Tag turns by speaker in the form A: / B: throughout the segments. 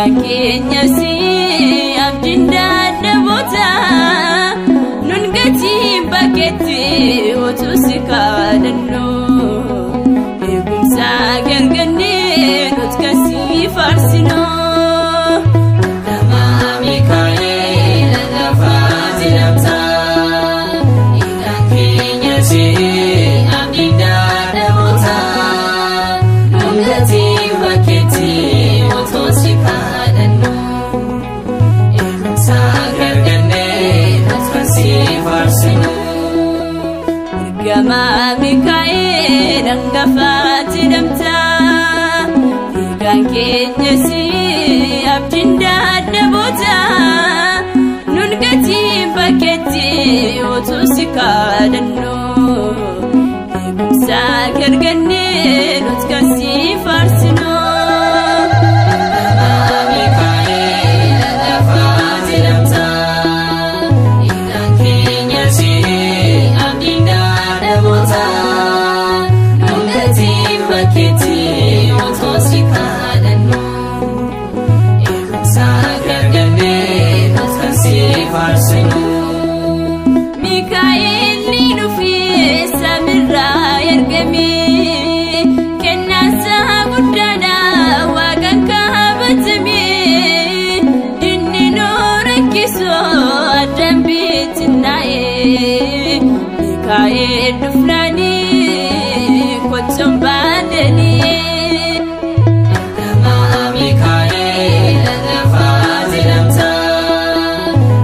A: Eegaan keenya si abdiin dadhaboota nun gatiin bakkeetti utuu si kadhannu eegumsa gargannee nuti kan si faarsinu.
B: Ergamaa Mikaa'el hangafaa jedhamta. Eegaan keenya si abdiin dadhaboota nun gatiin bakkeetti utuu si kadhannu eegumsa gargannee nuti kan si faarsinu.
A: Ergamaa Mikaa'el hangafaa jedhamta. Eegaan keenya si abdiin dadhaboota nun gatiin bakkeetti utuu si kadhannu eegumsa gargannee nuti kan si faarsinu.
B: Ergamaa Mikaa'el hangafaa jedhamta. Eegaan keenya si abdiin dadhaboota nun gatiin bakkeetti utuu si kadhannu eegumsa gargannee nuti kan si faarsinu.
A: Mikaa'el ni dhufee samiirraa ergame kennaansa guddaadha waaqaan kabajame dinni nu rakkisu addaan bittinnaa'e Mikaa'el dhufnaanii kottoon baadanii.
B: Ergamaa Mikaa'el hangafaa jedhamta.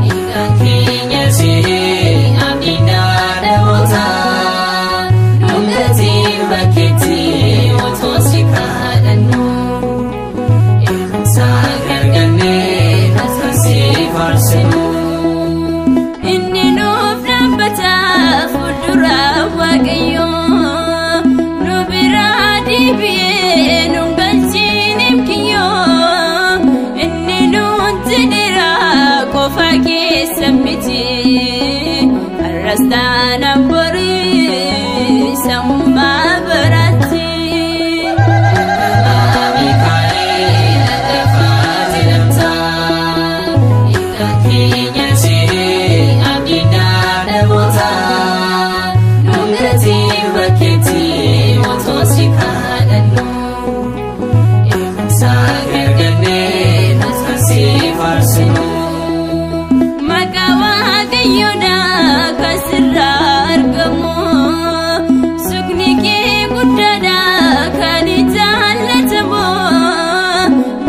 B: Eegaan keenya si abdiin dadhaboota nun gatiin bakkeetti utuu si kadhannu eegumsa gargannee nuti kan si faarsinu.
A: Inni nuuf dhaabbata fuuldura Waaqayyoo nu biraa deebi'ee nun galchiin kiyyoo inni nuun jedheera qofa keessa miti har'as taanaan borii sammaa baraatti.
B: Ergamaa Mikaa'el hangafaa jedhamta. Eegaan keenya si abdiin dadhaboota nun gatiin bakkeetti utuu si kadhannu eegumsa gargannee nuti kan si faarsinu.
A: Maqaa Waaqayyoodha kan sirraa argamu sukni kee guddaadha kan jaallatamu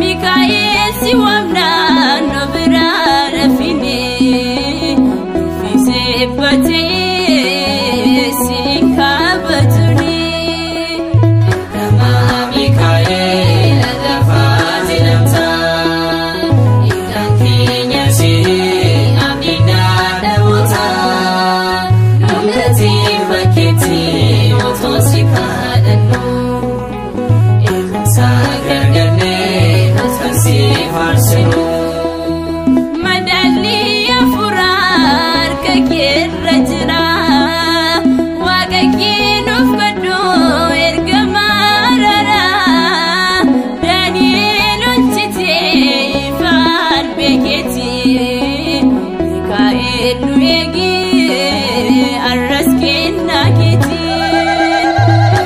A: Mikaa'el si waamna nu biraa rafine nuffisee batee si kabajuni.
B: Ergamaa Mikaa'el hangafaa jedhamta. Eegaan keenya si abdiin dadhaboota nun gatiin bakkeetti utuu si kadhannu eegumsa gargannee nuti kan si faarsinu.
A: Madaalli afuraa harka keerra jira. Waaqa kee nuuf kadhu ergamaa araaraa. Daani'el hojjetee ifaan beekeeti. Mikaa'el nu eegi arras kennaa keeti.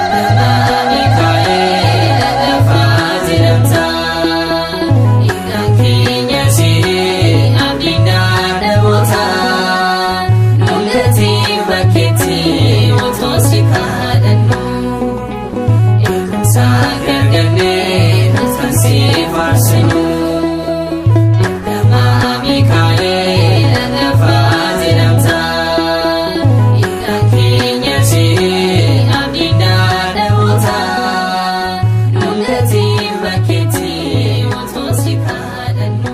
B: Ergamaa Mikaa'el hangafaa jedhamta. Eegaan keenya si abdiin dadhaboota nun gatiin bakkeetti utuu si kadhannu eegumsa gargannee nuti kan si faarsinu. Ergamaa Mikaa'el hangafaa jedhamta. Eegaan keenya si abdiin dadhaboota nun gatiin bakkeetti utuu si kadhannu.